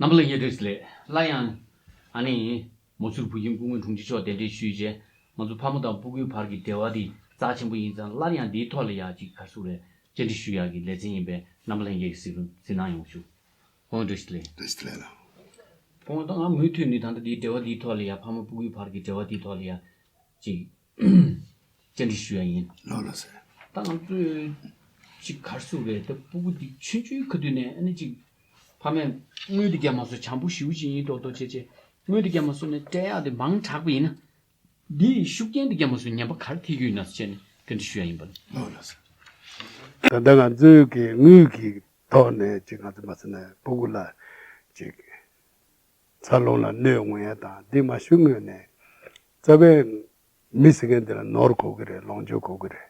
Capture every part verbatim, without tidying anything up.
རྣམ་པ་ལྷན་རྒྱས་བཀྲ་ཤིས་བདེ་ལེགས། སླར་ཡང་ཨ་ནི་མ་སུར་བུ་ཁྱིམ་སྐུ་ངོ་དྲུང་ཆེ་མཆོག་གདན་འདྲེན་ཞུས་རྗེས། ང་ཚོ་ཕ་མ་དང་སྤུ་གུའི་བར་གྱི་འབྲེལ་བ་འདི་རྩ་ཆེན་པོ་ཡིན་ཙང་། སླར་ཡང་འདིའི་ཐོག་ལ་ཡང་ཅིག་ག་རེ་ཟེར་རེད། བཅར་འདྲི་ཞུ་ཡག་གི་ལེ་ཚན་ཡིན་པས། རྣམ་པ་ལྷན་རྒྱས་ཀྱིས་གཟིགས་རོགས་གཟིགས་གནང་ཡོང་ཞུ། ཁོང་བཀྲ་ཤིས་བདེ་ལེགས། བཀྲ་ཤིས་བདེ་ལེགས་ལགས། ཁོང་ད་ང་མུ་མཐུད་ནས་ད་ལྟ་འདིའི་འབྲེལ་བ་འདིའི་ཐོག་ལ་ཡང་། ཕ་མ་སྤུ་གུའི་བར་གྱི་འབྲེལ་བ་འདིའི་ཐོག་ལ་ཡང་ཅིག་བཅར་འདྲི་ཞུ་ཡ་ཡིན། ལགས་ལགས་སེ། ད་ང་ཚོས་ཅིག་ག་རེ་ཟེར་རེད། ད་སྤུ་གུ་འདི་ཆུང་ཆུང་ཁ་ཐུག་ནས་ཨ་ནི་ཅིག་ཕ་མས་དངུལ་དེ་རྒྱབ་མ་སོང་། བྱམས་པོ་ཞེ་པོ་ཅིག་ཡིན་མདོག་མདོག་བྱས་བྱས། དངུལ་དེ་རྒྱབ་མ་སོང་ནས་སྤྲད་ཡག་དེ་མང་དྲགས་པ་ཡིན་ན། འདིའི་ཤུགས་རྐྱེན་དེ་རྒྱབ་མ་སོང་ཉམས་པ་ག་རེ་ཐེབས་ཀྱི་ཡོད་ན་བྱས་ནས་བཀའ་འདྲི་ཞུ་ཡ་ཡིན་པ། ལགས་ལགས་སེ། ད་ལྟ་ང་ཚོས་ཀྱི་དངུལ་གྱི་ཐོག་ནས་ཅིག་ང་ཚོ་མ་ཟེར་ན་སྤུ་གུ་ལ་ཅིག་འཚར་ལོངས་ལ་གནོད་ཡོང་ཡ་དང་། འདི་མ་ཞུ་སྔོན་ནས་རྩ་བའི་མི་ཟེར་མཁན་འདི་ལ་ནོར་དགོས་ཀྱི་རེད། ལོངས་སྤྱོད་དགོས་ཀྱི་རེད།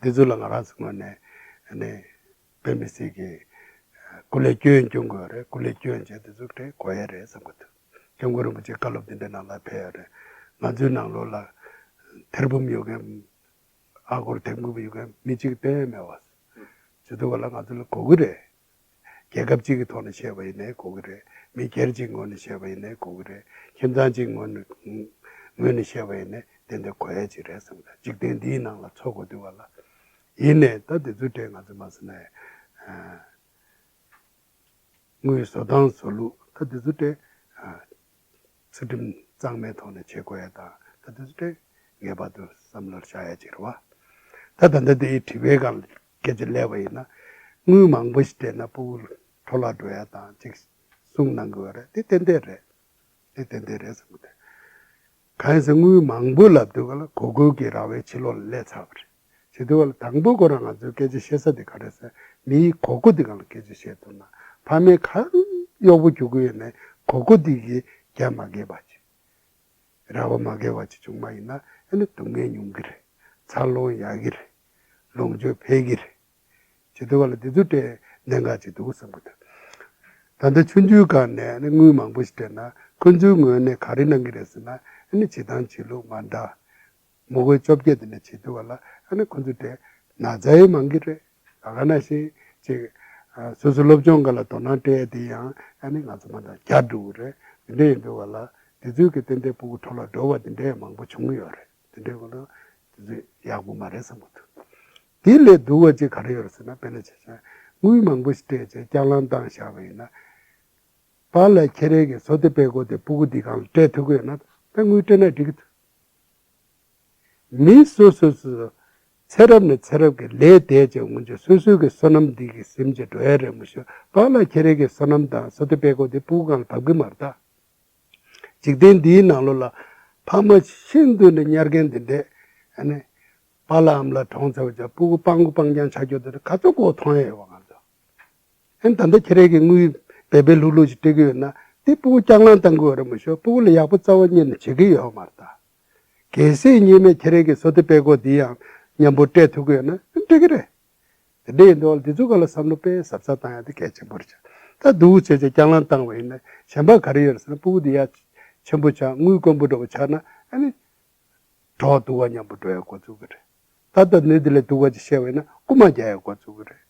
འདི་ཚོ་ལ་ང་རང་ཚོ་ངོས་ནས་ཨ་ནི་དཔེ་མི་སྲིད་ཀྱི་སྐུ་ལས་སྐྱོན་སྐྱོན་དགོས་རེད། སྐུ་ལས་སྐྱོན་བྱས་དེ་ཚོ་དེ་དགོས་ཡ་རེད་བསམ་གྱི་འདུག་སྐྱབས་མགོན་རིན་པོ་ཆེ་བཀའ་སློབ་འདི་འདྲའི་ནང་ལ་ཕེབས་ཡ་རེད། ང་ཚོའི་ནང་ལོགས་ལ་ཐེར་འབུམ་ཡོད་མཁན། ཨ་སྒོར་ཐེར་འབུམ་ཡོད་མཁན་མི་གཅིག་གཏན་མེད་པ། བྱེད་དུས་ག་ལ་ང་ཚོ་ལ་དགོས་ཀྱི་རེད། རྒྱལ་ཁབ་གཅིག་གི་ཐོག་ནས་བཤད་པ་ཡིན་ནའི་དགོས་ཀྱི་རེད། མི་སྒེར་གཅིག་ངོས་ནས་བཤད་པ་ཡིན་ནའི་དགོས་ཀྱི་རེད། ཁྱིམ་ཚང་གཅིག་ངོས་ནས་ངོས་ནས་བཤད་པ་ཡིན་ནའི་དེ་འདྲ་དགོས་ཡ་ཅིག་རེད་བསམ་གི་འདུག་འཇིག་རྟེན་འདིའི་ནང་ལ་འཚོ་དགོས་དུས་ག་ལ། ཡིན་ནའི་ད་དེ་ཚོའི་གྲས་ང་ཚོ་མ་ཟེར་ན་ཡང་། དངུལ་བཟོ་སྟངས་བཟོ་ལུགས་ད་དེ་ཚོ་དེ་ཚུལ་ཁྲིམས་གཙང་མའི་ཐོག་ནས་བྱེད་དགོས་ཡ་དང་། ད་དེ་ཚོ་དེ་ངེས་པར་དུ་བསམ་བློར་བཞག་ཡ་ཅིག་རེད་བ། ད་ད་ལྟ་དེའི་དྲི་བའི་སྒང་ལ་སྐད་ཆ་སླེབས་པ་ཡིན་ན། དངུལ་མང་པོ་ཞིག་སྤྲད་ན་སྤུ་གུ་འཕྲོ་བརླག་འགྲོ་ཡ་དང་ཅིག་གསུངས་གནང་གི་ཡོད་རེད། དེ་ཏན་ཏན་རེད། དེ་ཏན་ཏན་རེད་བསམ་གི་འདུག་གང་ཡིན་ཟེར་དངུལ་མང་པོ་ལབ་དུས་ག་ལ་གོ་སྐོན་གྱི་ར་བའི་ཕྱི་ལོགས་ལ་སླེབས་ཚར་བ་རེད། བྱེད་དུས་ག་ལ་དང་པོ་ཁོ་རང་ང་ཚོའི་སྐད་ཆ་བཤད་ས་དེ་ག་རེ་ཟེར། མིའི་གོ་སྐོན་དེ་སྒང་ལ་སྐད་ཆ་བཤད་ཐུབ་ན། ཕ་མས་ག་རེ་གཡོག་པོ་རྒྱུག་གི་ཡོད་ནའི་གོ་སྐོན་དེ་གི་རྒྱ་མ་བསྐྱེད་པ་ཅིག་ར་བ་མ་བསྐྱེད་པ་ཅིག་བྱུང་བ་ཡིན་ན་ཨ་ནི་སྡུག་བསྔལ་ཉུང་གི་རེད། འཚར་ལོངས་ཡག་གི་རེད། ལོངས་སྤྱོད་འཕེལ་གི་རེད། བྱེད་དུས་ག་ལ་དེ་ཚོ་དེ་གནད་འགག་ཅིག་འདུག་བསམ་གི་འདུག་ད་ལྟ་ཆུང་ཆུང་སྒང་ནས་ཨ་ནི་དངུལ་མང་པོ་ཞིག་སྤྲད་ན་ཁོ་ཚོའི་ངོས་ནས་ག་རེ་གནང་གི་རེད་ཟེར་ན། ཨ་ནི་བྱེད་སྟངས་བྱེད་ལུགས་མ་འདྲ། མོ་གོས་བཅོ་བརྒྱད་དེ་འདྲ་བྱེད་དུས་ག་ལ་ཨ་ནི་ཁོ་ཚོ་དེ་ན་ཚ་ཡི་མང་གི་རེད། ད་ག་ནང་བཞིན་ཅིག་ཨ་སོ་སོ་སློབ་སྦྱོང་སྒང་ལ་དོ་སྣང་སྤྲད་དེ་ཡང་ཨ་ནི་ང་ཚོ་མ་འདང་རྒྱག་འགྲོ་གི་རེད། དེ་འདྲ་ཡིན་དུས་ག་ལ་དེ་ཚོའི་གི་ཏན་ཏན་སྤུ་གུ་འཕྲོ་བརླག་འགྲོ་བ་དེ་འདྲ་མང་པོ་བྱུང་གི་ཡོད་རེད། དེ་འདྲའི་སྐོར་ལ་དེ་ཚོ་ཡག་པོ་མ་རེད་བསམ་གི་འདུག་དེ་ལས་སྡུག་པ་ཅིག་ག་རེ་ཡོད་རེད་ཟེར་ན། དཔེར་ན་ཆ་བཞག་དངུལ་མང་པོ་ཞིག་སྤྲད་བྱས་རྐྱང་ལངས་བཏང་བཞག་པ་ཡིན་ན། པཱ་ལགས་ཁྱེད་རང་གི་བཟོ་ལྟ་དཔེ་ཁང་དེ་སྤུ་གུ་འདི་སྒང་ལ་སྤྲད་ཐུབ་ཀྱི་ཡོད་ན་ད་དངུལ་སྤྲད་ན་འགྲིག་གི་འདུག་མི་སོ་སོ་སོ་ཚེ་རབས་ནས་ཚེ་རབས་ཀྱི་ལས་དེ་བྱས་སྔོན་ཆད་སོ་སོའི་གི་བསོད་ནམས་འདི་གི་ཟིན་བྱས་འགྲོ་ཡ་རེད། མ་གཞི་པཱ་ལགས་ཁྱེད་རང་གི་བསོད་ནམས་དང་བཟོ་ལྟ་དཔེ་ཁང་དེ་སྤུ་གུ་སྒང་ལ་བབས་ཀྱི་མ་རེད་ད། འཇིག་རྟེན་འདིའི་ནང་ལོགས་ལ་ཕ་མ་ཤིན་ཏུ་ནས་གཉེར་མཁན་འདི་འདྲས་ཨ་ནི་པཱ་ལགས་ཨ་མ་ལགས་གྲོངས་ཚར་བ་བྱས་སྤུ་གུ་སྤྲང་པོ་སྤྲང་རྐྱང་ཆགས་རྒྱུ་དེ་འདྲ་ག་ཚོད་གོ་མཐོང་ཡ་ཡོད་པ་ང་ཚོ། ཨ་ནི་ད་ལྟ་ཁྱེད་རང་གིས་དངུལ་འབེལ་འབེལ་ལྷུག་ལྷུག་ཅིག་སྤྲད་ཀྱི་ཡོད་ན་དེ་སྤུ་གུ་རྐྱང་ལངས་བཏང་གི་ཡོད་རེད། མ་གཞི་སྤུ་གུ་ལ་ཡག་པོ་རྩ་བ་ཉིད་ནས་བྱེད་ཀྱི་ཡོད་མ་རེད་ད། གལ་སྲིད་ཉིན་མོ་ཁྱེད་རང་གི་བཟོ་ལྟ་དཔེ་ཁང་འདི་ཡང་མཉམ་པོ་སྤྲད་ཐུབ་ཀྱི་ཡོད་ན་འགྲིག་གི་རེད། དེ་འདྲ་ཡིན་དུས་འདི་ཚོ་སྒང་ལ་བསམ་བློ་དཔེ་གཟབ་གཟབ་བཏང་ཡ་དེ་གལ་ཆེན་པོ་རེད། ད་སྡུག་བྱས་བྱས་རྐྱང་ལངས་བཏང་བ་ཡིན་ན་གཞན་པ་ག་རེ་ཡོད་རེད་ཟེར་ན། སྤུ་གུ་འདི་ཡར་ཆེན་པོ་ཆགས་དངུལ་དཀོན་པོ་འདྲ་བོ་ཆགས་ན་ཨ་ནི་གྲོགས་སྡུག་པ་མཉམ་པོ་འགྲོ་ཡ་འགོ་ཚུགས་ཀྱི་རེད། ད་ལྟ་ནི་འདི་ལས་སྡུག་པ་ཅིག་བཤད་པ་ཡིན་ན་རྐུ་མ་རྒྱག་ཡ་འགོ་ཚུགས་ཀྱི་རེད།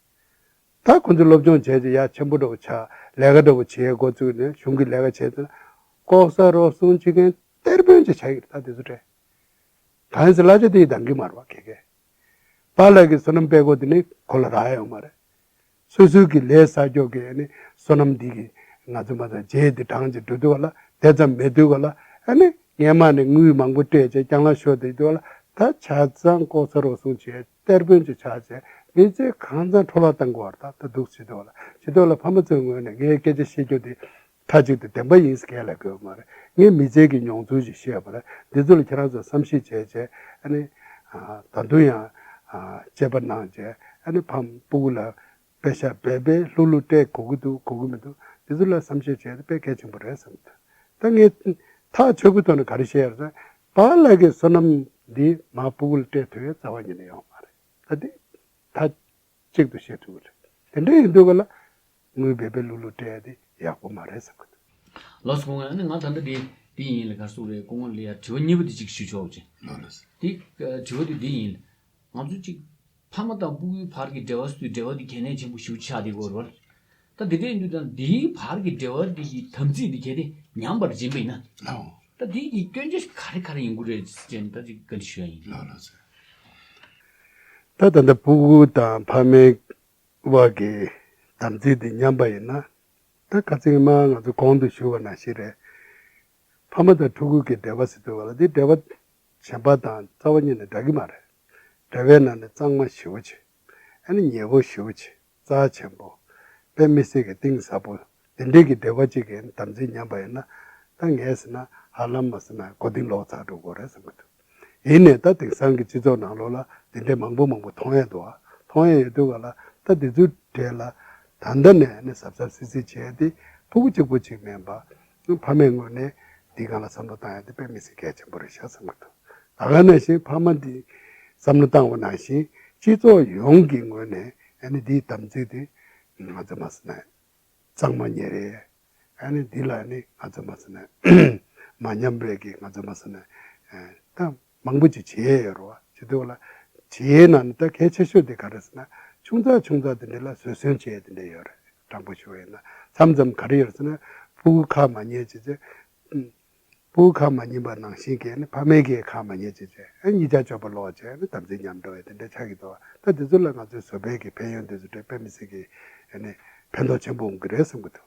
ད་ཁོ་ཚོ་སློབ་སྦྱོང་བྱས་ཏེ་ཡར་ཆེན་པོ་འདྲ་བོ་ཆགས། ལས་ཀ་འདྲ་བོ་བྱེད་ཡ་འགོ་བཙུགས་ནས་གཞུང་གི་ལས་ཀ་བྱས་ཚེ་ལྐོག་ཟ་རོགས་གསུམ་བྱེད་མཁན་གཏེར་དཔོན་ཅིག་ཆགས་ཀྱི་རེད། ད་དེ་ཚོ་རེད། གང་ཡིན་ཟེར་གླ་ཆ་དེ་ཡིས་འདང་གི་མ་རེད་བ། ག་གས་པཱ་ལགས་ཀྱི་བསོད་ནམས་དཔེ་ཁང་དེ་ནི་ཁོ་ལ་རག་ཡ་ཡོད་མ་རེད། སོ་སོའི་གི་ལས་བསགས་རྒྱུ་གི་ནི་བསོད་ནམས་འདི་གི་ང་ཚོ་མ་ཚང་རྗེས་དེ་འབྲང་ཅིག་འགྲོ་དུས་ག་ལ་དེ་ཙམ་མེད་དུས་ག་ལ་ཨ་ནི་སྔས་མ་ནས་དངུལ་མང་པོ་སྤྲད་བྱས་རྐྱང་ལངས་ཤོར་བསྡད་དུས་ག་ལ་ད་ཆ་ཚང་ལྐོག་ཟ་རོགས་གསུམ་བྱས་གཏེར་དཔོན་ཅིག་ཆགས་བྱས་མི་ཚེ་གང་ཚང་འཕྲོ་བརླག་བཏང་དགོས་པ་རེད། ད་ད་སྡུག་བྱེད་དུས་ག་ལ་བྱེད་དུས་ག་ལ་ཕ་མ་ཚོའི་ངོས་ནས་ངས་སྐད་ཆ་བཤད་རྒྱུ་དེ་མཐའ་གཅིག་ཏུ་བདེན་པ་ཡིན་ཟེར་གང་ལ་དགོས་མ་རེད། ངས་མི་ཚེ་གི་མྱོང་ཚོར་ཞིག་བཤད་པ་རེད། འདི་ཚོ་ལ་ཁྱེད་རང་ཚོ་བསམ་གཞིག་བྱས་བྱས་ཨ་ནི་ད་དུང་ཡང་དཔྱད་པ་གནང་བྱས་ཨ་ནི་ཕ་མ་སྤུ་གུ་ལ་པེ་ཤ་འབེལ་འབེལ་ལྷུག་ལྷུག་སྤྲད་དགོས་ཀྱི་འདུག་དགོས་ཀྱི་མི་འདུག་འདི་ཚོ་ལ་བསམ་གཞིག་བྱས་ཏེ་དཔེ་གལ་ཆེན་པོ་རེད་བསམ་གྱི་འདུག་ད་ངས་ཐག་ཆོད་པོའི་ཐོག་ནས་ག་རེ་བཤད་ཡོད་རེད་ཟེར་ན། པཱ་ལགས་ཀྱི་བསོད་ནམས་འདི་མར་སྤུ་གུ་ལ་སྤྲད་ཐུབ་ཡ་རྩ་བ་ཉིད་ནས་ཡོད་མ་རེད། ད་འདི་ད། གཅིག་ཏུ་བཤད་ཐུབ་ཀྱི་རེད། དེ་འདྲ་ཡིན་དུས་ག་ལ་དངུལ་འབེལ་འབེལ་ལྷུག་ལྷུག་སྤྲད་ཡ་དེ་ཡག་པོ་མ་རེད་བསམ་གྱི་འདུག་ལགས་སོ། སྐུ་ངོ་ཨ་ནི་ང་ད་ལྟ་དེ་དེ་ཡིན་ལ་ག་རེ་ཟེར་རེད། སྐུ་ངོ་ལ་ཡ་དྲི་བ་གཉིས་པ་དེ་གཅིག་ཞུ་ཆོག་ཅིང་། ལགས་ལགས། དེ་དྲི་བ་དེ་འདི་ཡིན། ང་ཚོ་གཅིག་ཕ་མ་དང་སྤུ་གུའི་བར་གྱི་འབྲེལ་བ་ཟེར་དུས་འབྲེལ་བ་དེ་གལ་གནད་ཆེན་པོ་ཞེ་པོ་ཆགས་བསྡད་ཡོད་རེད། ད་དེ་འདྲ་ཡིན་དུས་ད་འདིའི་བར་གྱི་འབྲེལ་བ་འདི་ཡི་དམ་ཚིག་འདི་གལ་ཏེ་ཉམས་པར་འཛིན་པ་ཡིན་ན། ལའོ། ད་འདི་ཡི་སྐྱོན་ཆ་ག་རེ་ག་རེ་ཡིན་དགོས་རེད་ཅེས་ད་ཅིག་བཀའ་འདྲི་ཞུ་ཡ་ཡིན། ལའོ་ལའོ་ཟེར། ད་ད་ལྟ་ཕྲུ་གུ་དང་ཕ་མའི་བར་གྱི་དམ་ཚིག་འདི་ཉམས་པ་ཡིན་ན། ད་ཁ་སང་མ་ང་ཚོ་གོང་དུ་ཞུས་པ་ནང་བཞིན་རེད། ཕ་མ་དང་ཕྲུ་གུ་གི་འབྲེལ་བ་ཟེར་དུས་བ་ལ་འདི་འབྲེལ་བ་གཞན་པ་དང་རྩ་བ་ཉིད་ནས་འདྲ་གི་མ་རེད། འབྲེལ་བའི་ནང་ནས་གཙང་མ་ཞེ་པོ་ཅིག་ཨ་ནི་ཉེ་པོ་ཞེ་པོ་ཅིག་རྩ་ཆེན་པོ། དཔེ་མི་སྲིད་ཀྱི་གཏིང་ཟབ་པོ། དེ་འདྲའི་གི་འབྲེལ་བ་ཅིག་གི་དམ་ཚིག་ཉམས་པ་ཡིན་ན། ད་ངས་ཟེར་ན་ཧ་ལམ་མ་ཟེར་ན་མགོ་རྟིང་སློག་ཚར་འགྲོ་དགོས་རེད་བསམ་གི་འདུག་ཡིན་ནའི་ད་དེང་སང་གི་སྤྱི་ཚོགས་ནང་ལོགས་ལ་དེ་འདྲའི་མང་པོ་མང་པོ་མཐོང་ཡས་འདུག་ཨ། མཐོང་ཡས་ཡོད་དུས་ག་ལ་ད་དེ་ཚོའི་གྲས་ལ་ད་ལྟ་ནས་ནི་གཟབ་གཟབ་སིལ་སིལ་བྱས་ཏེ། ཕྲུ་གུ་གཅིག་པོ་གཅིག་མིན་པ། ཕ་མའི་ངོས་ནས་འདི་སྒང་ལ་བསམ་བློ་བཏང་ཡ་དེ་དཔེ་མི་སྲིད་གལ་ཆེན་པོ་རེད་ཤག་བསམ་གི་འདུག་ད་ག་ནང་བཞིན་ཕ་མ་འདི་བསམ་བློ་བཏང་བ་ནང་བཞིན་སྤྱི་ཚོགས་ཡོངས་ཀྱི་ངོས་ནས་ཨ་ནི་འདིའི་དམ་ཚིག་དེ་ང་ཚོ་མ་ཟེར་ན་གཙང་མ་ཉེ་རེད། ཨ་ནི་འདི་ལ་ནི་ང་ཚོ་མ་ཟེར་ན་མ་ཉམས་པའི་གི་ང་ཚོ་མ་ཟེར་ན་ད་མང་པོ་ཅིག་བྱེད་ཡས་ཡོད་རེད་བ། བྱེད་དུས་ལ་བྱེད་ཡས་ནང་ནས་ད་གལ་ཆེ་ཤོས་དེ་ག་རེ་ཟེར་ན་ཆུང་ཙག་ཆུང་ཙག་དེ་འདྲ་ལ་བཟོད་བསྲན་བྱེད་ཡས་དེ་འདྲ་ཡོད་རེད། དྲང་པོ་ཞུ་བ་ཡིན་ན་མཚམས་མཚམས་ག་རེ་ཡོད་ཟེར་ན་ཕྲུ་གུ་ཁ་མ་ཉན་བྱས་བྱས། ཕྲུ་གུ་ཁ་མ་ཉན་པ་ནང་བཞིན་གྱི་ནི་ཕ་མའི་གི་ཁ་མ་ཉན་བྱས་བྱས་ཨ་གཉིས་ཆ་སྤྱོད་པ་ལོག་བྱས་ནི་དམ་ཚིག་ཉམས་འགྲོ་བའི་དེ་འདྲ་ཆགས་ཀྱི་འདུག་ད་དེ་ཚོ་ལ་ང་ཚོའི་བཟོད་པའི་གི་ཕན་ཡོན་དེ་ཚོ་འདྲ་དཔེ་མི་སྲིད་གི་ནི་ཕན་ཐོགས་ཆེན་པོ་འོང་གི་རེད་བསམ་གི་འདུག་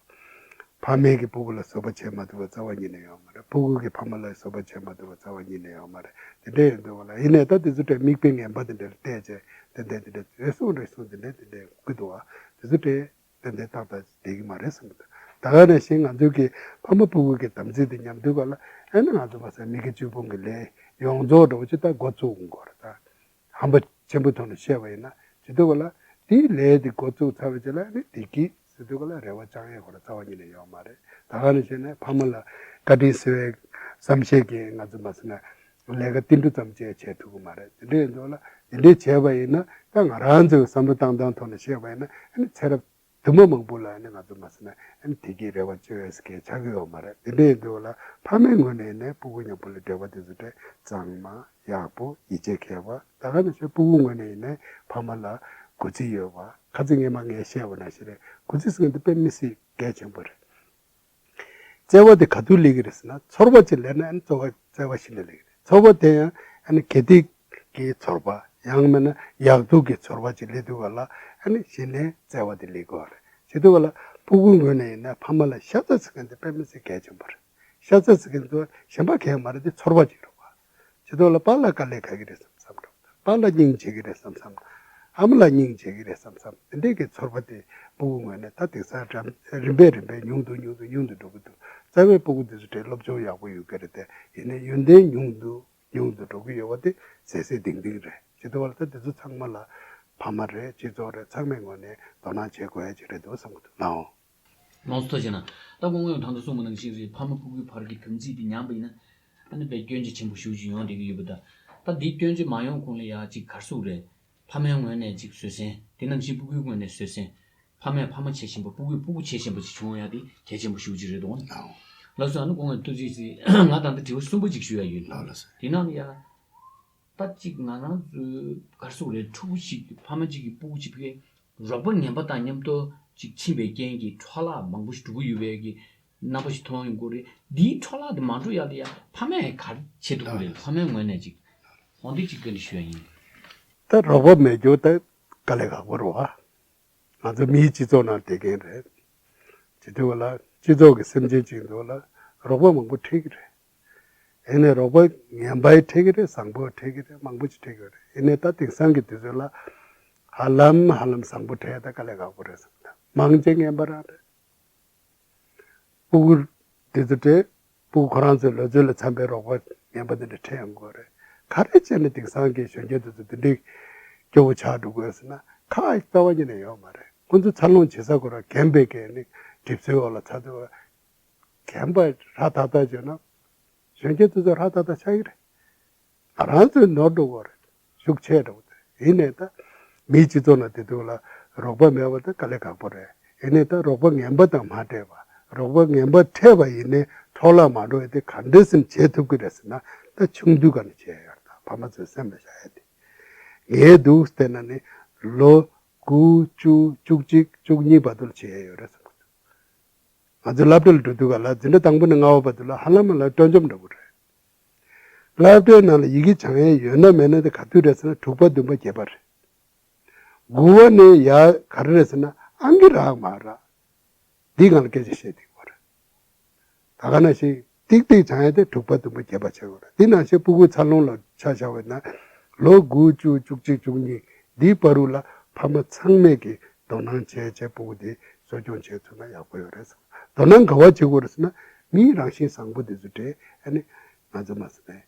ཕ་མས་ཀྱིས་ཕྲུ་གུ་ལ་བཟོད་པ་བྱེད་མ་ཐུབ་པ་རྩ་བ་ཉིད་ནས་ཡོད་མ་རེད། ཕྲུ་གུ་གིས་ཕ་མ་ལ་བཟོད་པ་བྱེད་མ་ཐུབ་པ་རྩ་བ་ཉིད་ནས་ཡོད་མ་རེད། དེ་འདྲ་ཡིན་དུས་ལ་ཡིན་ནའི་ད་དེ་ཚོ་གྲས་མིག་དཔེ་ངན་པ་དེ་འདྲ་ལ་བལྟས་བྱས་དེ་འདྲ་དེ་འདྲ་རེ་ཟུང་རེ་ཟུང་དེ་འདྲ་དེ་འདྲ་ཡོང་གི་འདུག་བ། དེ་ཚོ་གྲས་ཏན་ཏན་ཏག་ཏག་བསྡད་ཀྱི་མ་རེད་བསམ་གི་འདུག་ད་ག་ནང་བཞིན་ང་ཚོའི་གི་ཕ་མ་ཕྲུ་གུ་གི་དམ་ཚིག་དེ་ཉམས་དུས་ག་ལ་ཨེ་ནི་ང་ཚོ་མ་ཟད་མི་དགེ་བཅུ་སྤོང་གི་ལས་ཡོངས་རྫོགས་འདྲ་བོ་ཅིག་ད་འགོ་བཙུགས་དགོས་རེད་ད། ཧམ་པ་ཆེན་པོའི་ཐོག་ནས་བཤད་པ་ཡིན་ན་བྱེད་དུས་ག་ལ་དེའི་ལས་དེ་འགོ་བཙུགས་ཚར་བའི་རྗེས་ལ་ཨེ་ནི་བདེ་སྐྱིད་ཟེར་དུས་ག་ལ་རེ་བ་བཅང་ཡས་ཁོ་ར་རྩ་བ་ཉིད་ནས་ཡོད་མ་རེད། ད་ག་ནང་བཞིན་ནས་ཕ་མ་ལ་བཀའ་དྲིན་གསོ་བའི་བསམ་ཤེས་ཀྱིས་ང་ཚོ་མ་ཟེར་ན་ལས་ཀ་ཏིལ་འབྲུ་ཙམ་ཅིག་བྱེད་ཐུབ་ཀྱི་མ་རེད། དེ་འདྲ་ཡིན་དུས་ལ་དེ་འདྲ་བྱས་པ་ཡིན་ན་ད་ང་རང་ཚོའི་བསམ་བློ་བཏང་སྟངས་ཐོག་ནས་བཤད་པ་ཡིན་ན་ཨེ་ནི་ཚེ་རབས་དུ་མ་མང་པོ་ལ་ནི་ང་ཚོ་མ་ཟེར་ན་ཨ་ནི་བདེ་སྐྱིད་རེ་བ་བཅོལ་ཡས་སྐད་ཆགས་ཀྱི་ཡོད་མ་རེད། དེ་འདྲ་ཡིན་དུས་ལ་ཕ་མའི་ངོས་ནས་ནི་ཕྲུ་གུ་མཉམ་པོ་ལ་འབྲེལ་བ་དེ་ཚོ་དེ་གཙང་མ་ཡག་པོ་ཡིད་ཆེས་ཁེལ་བ། ད་ག་ནང་བཞིན་ཕྲུ་གུ་ངོས་ནས་ནི་ཕ་མ་ལ་གུས་བརྩི་ཡོད་པ། ཁ་ཚིག་སྔས་མ་ངས་བཤད་པ་ནང་བཞིན་རེད། གུས་བརྩི་ཟེར་མཁན་དེ་དཔེ་མི་སྲིད་གལ་ཆེན་པོ་རེད། བརྩེ་བ་དེ་ག་དུས་སླེབས་ཀྱི་རེད་ཟེར་ན་ཚོར་བ་ཅིག་སླེབས་ན་ཨ་ནི་བརྩེ་བ་བརྩེ་བ་གཞི་ནས་སླེབས་ཀྱི་རེད། ཚོར་བ་དེ་ཡང་ཨ་ནི་དགེ་སྡིག་གི་ཚོར་བ་ཡང་མིན་ན་ཡག་སྡུག་གི་ཚོར་བ་ཅིག་སླེབས་དུས་ག་ལ་ཨ་ནི་གཞི་ནས་བརྩེ་བ་དེ་སླེབས་དགོས་རེད། བྱེད་དུས་ག་ལ་ཕྲུ་གུ་ངོས་ནས་ཡིན་ན་ཕ་མ་ལ་ཤ་ཚ་ཟེར་མཁན་དེ་དཔེ་མི་སྲིད་གལ་ཆེན་པོ་རེད། ཤ་ཚ་ཟེར་མཁན་ཚོ་གཞན་པ་གང་ཡང་མ་རེད་དེ་ཚོར་བ་ཅིག་རེད་བ། བྱེད་དུས་ལ་པཱ་ལགས་དཀའ་ལས་ཁག་གི་རེད་བསམ་བསམ་འགྲོ། པཱ་ལགས་སྙིང་རྗེ་གི་རེད་བསམ་བསམ། ཨ་མ་ལགས་སྙིང་རྗེ་གི་རེད་བསམ་བསམ། དེ་འདྲས་ཀྱི་ཚོར་བ་དེ་ཕྲུ་གུ་ངོས་ནས་ད་དེང་སང་རིམ་རིམ་པས་རིམ་པས་ཉུང་དུ་ཉུང་དུ་ཉུང་དུ་འགྲོ་གི་འདུག་རྩ་བའི་ཕྲུ་གུ་དེ་ཚོ་གྲས་སློབ་སྦྱོང་ཡག་པོ་ཡོད་ཀྱི་རེད་དེ། ཡིན་ནའི་ཡོན་ཏན་ཉུང་དུ་ཉུང་དུ་འགྲོ་གི་ཡོད་པ་དེ་གསལ་གསལ་ཏིང་ཏིང་རེད། བྱེད་དུས་ལ་ད་དེ་ཚོ་ཚང་མ་ལ་ཕ་མ་རེད། སྤྱི་ཚོགས་རེད། ཚང་མའི་ངོས་ནས་དོ་སྣང་བྱེད་དགོས་ཡ་ཅིག་རེད་འདུག་བསམ་གི་འདུག་ལགས། ལགས་སོ། ཐུགས་རྗེ་གནང་། ད་སྐུ་ངོ་ད་ལྟ་གསུངས་པ་ནང་བཞིན་རེད། ཕ་མ་ཕྲུ་གུའི་བར་གྱི་དམ་ཚིག་དེ་ཉམས་པ་ཡིན་ན། ཨ་ནི་དཔེ་སྐྱོན་ཆ་ཆེན་པོ་ཞེ་པོ་ཅིག་ཡོང་བསྡད་ཀྱི་ཡོད་པ་འདྲ། ད་འདི་སྐྱོན་ཆ་མ་ཡོང་གོང་ལ་ཡ་ཅིག་ག་རེ་ཟེར་དགོས་རེད། ཕ་མའི་ངོས་ནས་ཅིག་བཟོད་བསྲན། དེ་ནང་བཞིན་ཕྲུ་གུའི་ངོས་ནས་བཟོད་བསྲན། ཕ་མས་ཕ་མ་བྱེད་བཞིན་པ་ཕྲུ་གུས་ཕྲུ་གུ་བྱེད་བཞིན་པ་ཅིག་བྱུང་ཡ་དེ་གལ་ཆེན་པོ་ཞེ་པོ་ཅིག་རེད་འདུག་ལགས་སོ། ཨ་ནི་སྐུ་ངོ་ཐུགས་རྗེ་ཆེ། ང་ད་ལྟ་དྲི་བ་གསུམ་པ་ཅིག་ཞུ་ཡ་ཡོད། ལགས་ལགས་སོ། དེ་ནང་ལ་ཡ། ད་ཅིག་ང་རང་ཚོའི་ག་རེ་ཟེར་དགོས་རེད། ཕྲུ་གུ་ཞིག་ཕ་མ་གཅིག་གིས་ཕྲུ་གུ་གཅིག་ཕ་གི་རོགས་པ་ངན་པ་དང་མཉམ་དུ་ཅིག་ཕྱིན་པའི་རྐྱེན་གྱིས་འཕྲོ་བརླག་མང་པོ་ཞིག་འགྲོ་གི་ཡོད་པའི་གི་རྣམ་པ་ཞིག་མཐོང་ཡོང་གི་རེད། འདིའི་འཕྲོ་བརླག་དེ་མ་འགྲོ་ཡ་ལ་ཡ་ཕ་མས་ག་རེ་བྱེད་ཐུབ་ཀྱི་རེད། ཕ་མའི་ངོས་ནས་ཅིག་འོ་འདི་ཅིག་བཀའ་འདྲི་ཞུ་ཡ་ཡིན། ད་རོགས་པ་མེད་རྒྱུ་ད་དཀའ་ལས་ཁག་པོ་རེད་བ། ང་ཚོ་མིའི་སྤྱི་ཚོགས་ནང་བསྡད་མཁན་རེད། བྱེད་དུས་ལ་སྤྱི་ཚོགས་ཀྱི་སེམས་ཅན་གཅིག་འདུག་ལ་རོགས་པ་མང་པོ་འཕྲད་ཀྱི་རེད། ཡིན་ནའི་རོགས་པ་ངན་པ་ཡི་འཕྲད་ཀྱི་རེད། བཟང་པོ་འཕྲད་ཀྱི་རེད། མང་པོ་ཅིག་འཕྲད་ཀྱི་རེད། ཡིན་ནའི་ད་དེང་སང་གི་དུས་ཚོད་ལ་ཧ་ལམ་ཧ་ལམ་བཟང་པོ་འཕྲད་ཡ་ད་དཀའ་ལས་ཁག་པོ་རེད་བསམ། ད་མང་ཆེ་ངན་པ་རང་རེད། ཕྲུ་གུ་དེ་ཚོ་དེ་ཕྲུ་གུ་ཁོ་རང་ཚོའི་ལོ་ཚོད་ལ་འཚམ་པའི་རོགས་པ་ངན་པ་དེ་འདྲ་འཕྲད་ཡོང་གི་རེད། ག་རེ་བྱས་ནས་དེང་སང་གི་གཞོན་སྐྱེས་དེ་ཚོ་དེ་འདྲའི་སྐྱོ་བོ་ཆགས་འགྲོ་དགོས་ཟེར་ན་ཁག་རྩ་བ་ཉིད་ནས་ཡོད་མ་རེད། ཁོ་ཚོ་འཚར་ལོངས་བྱེད་ས་ཁོ་རང་རྒན་པའི་གི་ནི་གྲིབ་སོའི་འོག་ལ་ཚར་དུས་རྒན་པ་ཧྲ་ཐག་ཐག་བྱས་ན་གཞོན་སྐྱེས་དེ་ཚོ་ཧྲ་ཐག་ཐག་ཆགས་ཀྱི་རེད། ང་རང་ཚོའི་ནོར་འགྲོ་གི་རེད། ཤུགས་ཆེ་འགྲོ་གི་རེད། ཡིན་ནའི་ད་མིའི་སྤྱི་ཚོགས་ནང་བསྡད་དུས་ལ་རོགས་པ་མེད་པ་ད་དཀའ་ལས་ཁག་པོ་རེད། ཡིན་ནའི་ད་རོགས་པ་ངན་པ་དང་མ་འཕྲད་པ། རོགས་པ་ངན་པ་འཕྲད་པ་ཡིན་ནའི་འཕྲོ་བརླག་མ་འགྲོ་ཡ་དེ་ག་འདྲ་སེམས་བྱེད་ཐུབ་ཀྱི་རེད་ཟེར་ན་ད་ཆུང་དུས་ག་ནས་བྱས་ཡོད་རེད། ད་ཕ་མ་ཚོའི་སེམས་ལ་བཞག་ཡ་དེ། ངས་འདུག་བལྟས་ན་ནི་ལོ་ དགུ་བཅུ་བཅུ་གཅིག་བཅུ་གཉིས་བར་དུ་ལ་བྱེད་ཡས་ཡོད་རེད་བསམ་གྱི་འདུག་ང་ཚོ་སློབ་གྲྭ་ལ་འགྲོ་དུས་ག་ལ་འཛིན་གྲྭ་དང་པོ་ནས་ལྔ་པ་བར་དུ་ལ་ཧ་ལམ་ལ་སྤྲོ་འཆམ་འདྲ་པོ་རེད། སློབ་གྲྭའི་ནང་ལ་ཡི་གེ་སྦྱང་ཡས་ཡོད་ན་མེད་ན་དེ་ག་དུས་རེད་ཟེར་ན་དྲུག་པ་བདུན་པ་བརྒྱད་པ་རེད། དགུ་པ་ནས་ཡར་ག་རེ་རེད་ཟེར་ན་ཨང་ཀི་རག་མ་རག་འདི་སྒང་ལ་སྐད་ཆ་བཤད་བསྡད་ཡོད་རེད། ད་ག་ནང་བཞིན་ཏིག་ཏིག་སྦྱང་ཡས་དེ་དྲུག་པ་བདུན་པ་བརྒྱད་པ་བྱེད་དགོས་རེད། འདི་ནང་བཞིན་སྤུ་གུ་འཚར་ལོངས་ལ་ཆ་བཞག་པ་ཡིན་ན་ལོ་དགུ་བཅུ་བཅུ་གཅིག་བཅུ་གཉིས་འདིའི་བར་དུ་ལ་ཕ་མ་ཚང་མས་ཀྱི་དོ་སྣང་བྱས་བྱས་སྤུ་གུ་དེ་གསོ་སྐྱོང་བྱེད་ཐུབ་ན་ཡག་པོ་ཡོད་རེད་བསམ། དོ་སྣང་ག་པར་བྱེད་དགོས་རེད་ཟེར་ན་མིའི་རང་བཞིན་བཟང་པོ་དེ་ཚོ་དེ་ཨ་ནི་ང་ཚོ་མ་ཟེར་ནས་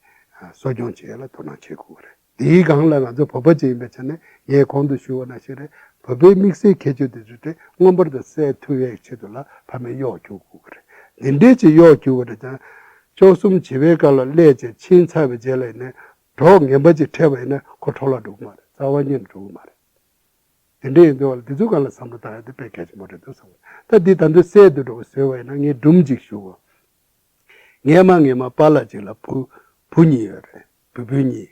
གསོ་སྐྱོང་བྱེད་ཡས་ལ་དོ་སྣང་བྱེད་དགོས་རེད། དེའི་སྒང་ལ་ང་ཚོ་བོད་པ་ཅིག་ཡིན་པའི་ཆ་ནས་ངས་གོང་དུ་ཞུས་པ་ནང་བཞིན་རེད། བོད་པའི་དམིགས་བསལ་ཁྱད་ཆོས་དེ་ཚོ་དེ་མངོན་པར་དུ་གསལ་ཐུབ་ཡས་ཆེད་དུ་ལ་ཕ་མས་གཡོག་རྒྱུག་དགོས་ཀྱི་རེད། འདི་འདྲས་ཅིག་གཡོག་རྒྱུག་པ་རེད་ཀྱང་། བཅུ་གསུམ་བྱིས་པའི་སྐབས་ལ་སླེབས་བྱས་ཕྱིན་ཚར་བའི་རྗེས་ལ་ཡིན་ནའི་གྲོགས་ངན་པ་ཅིག་འཕྲད་པ་ཡིན་ན་ཁོ་འཕྲོ་བརླག་འགྲོ་གི་མ་རེད། རྩ་བ་ཉིད་ནས་འགྲོ་གི་མ་རེད། དེ་འདྲས་ཡིན་དུས་བ་ལ་དེ་ཚོའི་སྒང་ལ་བསམ་བློ་བཏང་ཡ་དེ་དཔེ་གལ་ཆེན་པོ་རེད་འདུག་བསམ། ད་འདི་ད་དུང་གསལ་དུ་འགྲོ་བ་བཟོས་པ་ཡིན་ན་ངས་སྒྲུང་ཅིག་ཞུ་གོ། སྔས་མ་སྔས་མ་པཱ་ལགས་ཅིག་ལ་བུ་བུ་གཉིས་ཡོད་རེད། བུ་བུ་གཉིས།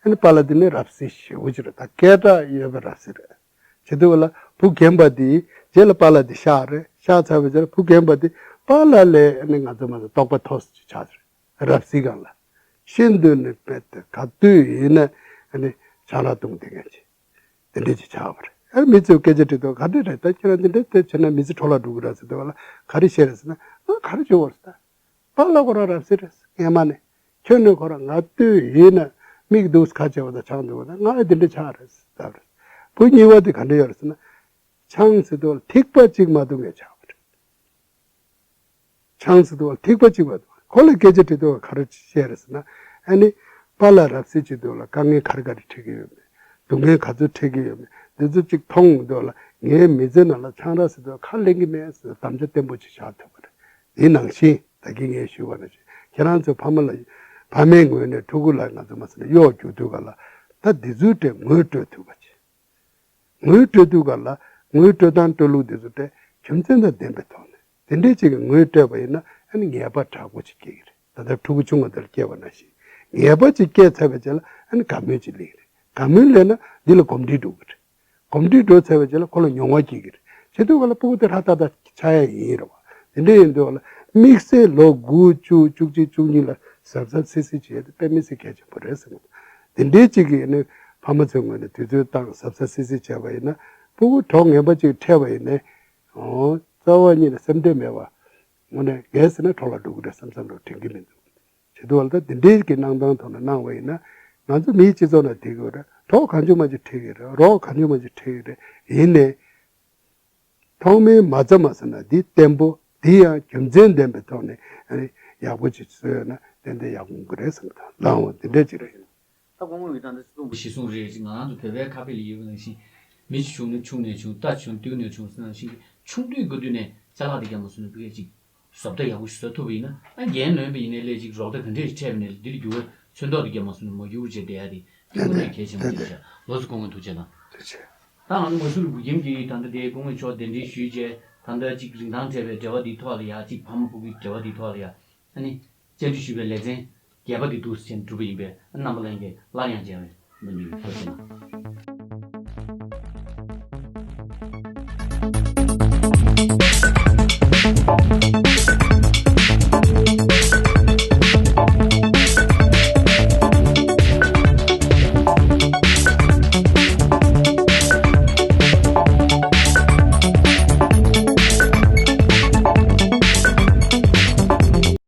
ཨ་ནི་པཱ་ལགས་དེ་ནི་རབ་གསལ་ཞེ་པོ་ཅིག་རེད། ད་སྐད་གྲགས་ཡོད་པའི་རབ་གསལ་རེད། བྱེད་དུས་བ་ལ་བུ་རྒན་པ་དེ་རྗེས་ལ་པཱ་ལགས་དེ་གཤགས་རེད། གཤགས་ཚར་བའི་རྗེས་ལ་བུ་རྒན་པ་དེ་པཱ་ལགས་ལས་ཨ་ནི་ང་ཚོ་མ་གཏོགས་དོགས་པ་མཐོ་ས་ཅིག་ཆགས་རེད། རབ་གསལ་སྒང་ལ། ཤིན་ཏུ་ནས་དཔེ་དེ་ག་དུས་ཡིན་ན་ཨ་ནི་ཆང་རག་བཏུང་བསྡད་མཁན་ཅིག་དེ་འདྲས་ཅིག་ཆགས་པ་རེད། ཨ་མི་ཚོས་སྐད་ཆ་དྲིས་དུས་ག་འདྲས་རེད། ད་ཁྱེད་རང་འདི་འདྲས་དེ་བྱས་ན་མི་ཚེ་འཕྲོ་བརླག་འགྲོ་གི་རེད་ཟེར་དུས་བ་ལ་ག་རེ་བཤད་རེད་ཟེར་ན། ཨ་ག་རེ་བྱེད་དགོས་རེད་ད། པཱ་ལགས་ཁོ་རང་རབ་གསལ་རེད། སྔས་མ་ནས། ཁྱོད་ནས་ཁོ་རང་ང་ལྟོས་ཡིན་ན་མིག་འདུག་ཁ་བྱེད་པ་དང་ཆང་འདུག་པ་དང་ང་ཨེ་འདི་འདྲ་ཆགས་རེད་ཟེར་བ་རེད། བུ་གཉིས་པ་དེ་ག་འདྲ་ཡོད་རེད་ཟེར་ན། ཆང་ཟེར་དུས་ཐིགས་པ་གཅིག་མ་འཐུང་མཁན་ཆགས་པ་རེད། ཆང་ཟེར་དུས་ཐིགས་པ་གཅིག་མ་འཐུང་། ཁོ་ལ་སྐད་ཆ་དྲིས་དུས་ག་རེ་བཤད་རེད་ཟེར་ན། ཨ་ནི། པཱ་ལགས་རབ་གསལ་བྱེད་དུས་ལ་དཀའ་ངལ་ག་རེ་ག་རེ་འཕྲད་ཀྱི་ཡོད་མེད། སྡུག་བསྔལ་ག་ཚོད་འཕྲད་ཀྱི་ཡོད་མེད། འདི་ཚོ་གཅིག་མཐོང་དུས་ལ་ངའི་མི་ཚེ་ནང་ལ་ཆང་རག་ཟེར་དུས་ཁ་ལེན་གྱི་མེད་ཟེར་དམ་བཅའ་བརྟན་པོ་ཅིག་བཞག་ཐུབ་པ་རེད། དེ་ནང་བཞིན་ད་གིན་ངས་ཞུས་པ་ནང་བཞིན་ཁྱེད་རང་ཚོའི་ཕ་མ་ལ། ཕ་མའི་ངོས་ནས་ཕྲུ་གུ་ལ་ང་ཚོ་མ་ཟེར་ན་གཡོག་རྒྱུག་དུས་ག་ལ། ད་འདི་ཚོའི་གྲས་ངོས་སྤྲོད་ཐུབ་པ་ཅིག་ངོས་སྤྲོད་དུས་ག་ལ་ངོས་སྤྲོད་སྟངས་སྤྲོད་ལུགས་འདི་ཚོ་གྲས་རྒྱུ་མཚན་དང་ལྡན་པའི་ཐོག་ནས་དེ་འདྲས་ཅིག་གི་ངོས་སྤྲད་པ་ཡིན་ན་ཨ་ནི་ངེས་པ་དྲག་པོ་ཅིག་སྐྱེ་གི་རེད། ད་ལྟ་ཕྲུ་གུ་ཆུང་བ་དེར་སྐྱེས་པ་ནང་བཞིན་ངེས་པ་ཅིག་སྐྱེས་ཚར་བའི་རྗེས་ལ་ཨ་ནི་དགའ་མོས་ཅིག་སླེབས་ཀྱི་རེད། དགའ་མོས་སླེབས་ན་འདི་ལ་གོམས་འདྲིས་འགྲོ་གི་རེད། གོམས་འདྲིས་འགྲོ་ཚར་བའི་རྗེས་ལ་ཁོ་ལ་མྱོང་བ་སྐྱེ་གི་རེད། བྱེད་དུས་ག་ལ་སྤུ་གུ་དེ་ཧྲ་ཏག་ཏག་ཆགས་ཡ་ཡིན་རེད་བ། དེ་འདྲ་ཡིན་དུས་ག་ལ་དམིགས་བསལ་ལོ་དགུ་བཅུ་བཅུ་གཅིག་བཅུ་གཉིས་ལ་གཟབ་གཟབ་སིལ་སིལ་བྱེད་ཡ་དེ་དཔེ་མི་སྲིད་གལ་ཆེན་པོ་རེད་བསམ་གི་འདུག་དེ་འདྲའི་ཅིག་གིས་ནི་ཕ་མ་ཚོའི་ངོས་ནས་དུས་ཚོད་བཏང་གཟབ་གཟབ་སིལ་སིལ་བྱས་པ་ཡིན་ན་སྤུ་གུ་གྲོགས་ངན་པ་ཅིག་འཕྲད་པ་ཡིན་ནའི། ཨོ། རྩ་བ་ཉིད་ནས་སེམས་ཁྲལ་མེད་པ། དངོས་གནས་རྒས་ཟེར་ན་འཕྲོ་བརླག་འགྲོ་གི་རེད་བསམ་བསམ་རོགས་དྲན་གི་མི་འདུག་བྱེད་དུས་བ་ལ་ད་འདི་འདྲའི་གི་གནང་སྟངས་ཐོག་ནས་གནང་བ་ཡིན་ན་ང་ཚོ་མིའི་སྤྱི་ཚོགས་ནང་བསྡད་ཀྱི་ཡོད་རེད། གྲོགས་གང་བྱུང་མང་བྱུང་འཕྲད་ཀྱི་རེད། རོགས་གང་བྱུང་མང་བྱུང་འཕྲད་ཀྱི་རེད། ཡིན་ནའི། ཐོག་མའི་མ་རྩ་མ་ཟེར་ན་འདི་བརྟན་པོ་འདི་ཡང་རྒྱུ་མཚན་ལྡན་པའི་ཐོག་ནས་ཨ་ནི་ཡག་པོ་ཅིག་བཟོས་ཡོད་ན་ཏན་ཏན་ཡག་པོ་འོང་གི་རེད་བསམ་གི་འདུག་ལའང་བ་འདི་འདྲ་ཅིག་རེད། ད་སྐུ་ངོ་གིས་ད་ལྟ་གསུངས་པ་གཞིར་བཟུང་རེད། ཅིག་ང་རང་ཚོ་བོད་པའི་ཁ་དཔེ་ལ་ཡོད་པ་ནང་བཞིན་མི་ཅིག་བྱུང་ན་ཆུང་ནས་བྱུང་། རྟ་བྱུང་ན་སྟོད་ནས་བྱུང་ཟེར་ནང་བཞིན་གྱི་ཆུང་དུས་དགོས་དུས་ནས་ཅ་ལག་དེ་རྒྱབ་མ་བཟུང་ན་ཕ་གིར་ཅིག་བཟོ་ལྟ་ཡག་པོ་ཞིག་བཟོ་ཐུབ་པ་ཡིན་ན། ཨ་རྒན་ལོན་པ་ཡིན་ནའི་ལས་ཅིག་རོགས་ཟླ་ག་འདྲས་ཤིག་འཕྲད་པ་ནས་འདིར་འགྱུར་བ་ཚོན་མདོག་དེ་རྒྱབ་མ་བཟུང་ན་མ་འགྱུར་བ་བྱས་བསྡད་ཡ་དེ་དེ་དངོས་གནས་གལ་ཆེན་པོ་ཅིག་རེད་ཤག་ལགས་སོ། སྐུ་ངོ་ཐུགས་རྗེ་གནང་། ཐུགས་རྗེ་ཆེ། ད་ང་ཚོ་ངོ་སུ་རུ་བུ་ཁྱིམ་གྱིས་ད་ལྟ་དེ་སྐུ་ངོ་མཆོག་གདན་འདྲེན་ཞུས་རྗེས་ད་ལྟ་ཅིག་རིན་ཐང་བྲལ་བའི་འབྲེལ་བ་འདིའི་ཐོག་ལ་ཡ། ཅིག་ཕ་མ་སྤུ་གུའི་འབྲེལ་བ་འདིའི་ཐོག་ལ་ཡ། ཨ་ནི། བཅར་འདྲི་ཞུས་པའི་ལེ་ཚན་བརྒྱད་པ་འདི་འདུག་ཟེར་གྲུབ་པ་ཡིན་པས། རྣམ་པ་ལྷན་རྒྱས་སླར་ཡང་མཇལ་བའི་སྨོན་འདུན་ཡོད། ཐུགས་རྗེ་གནང་།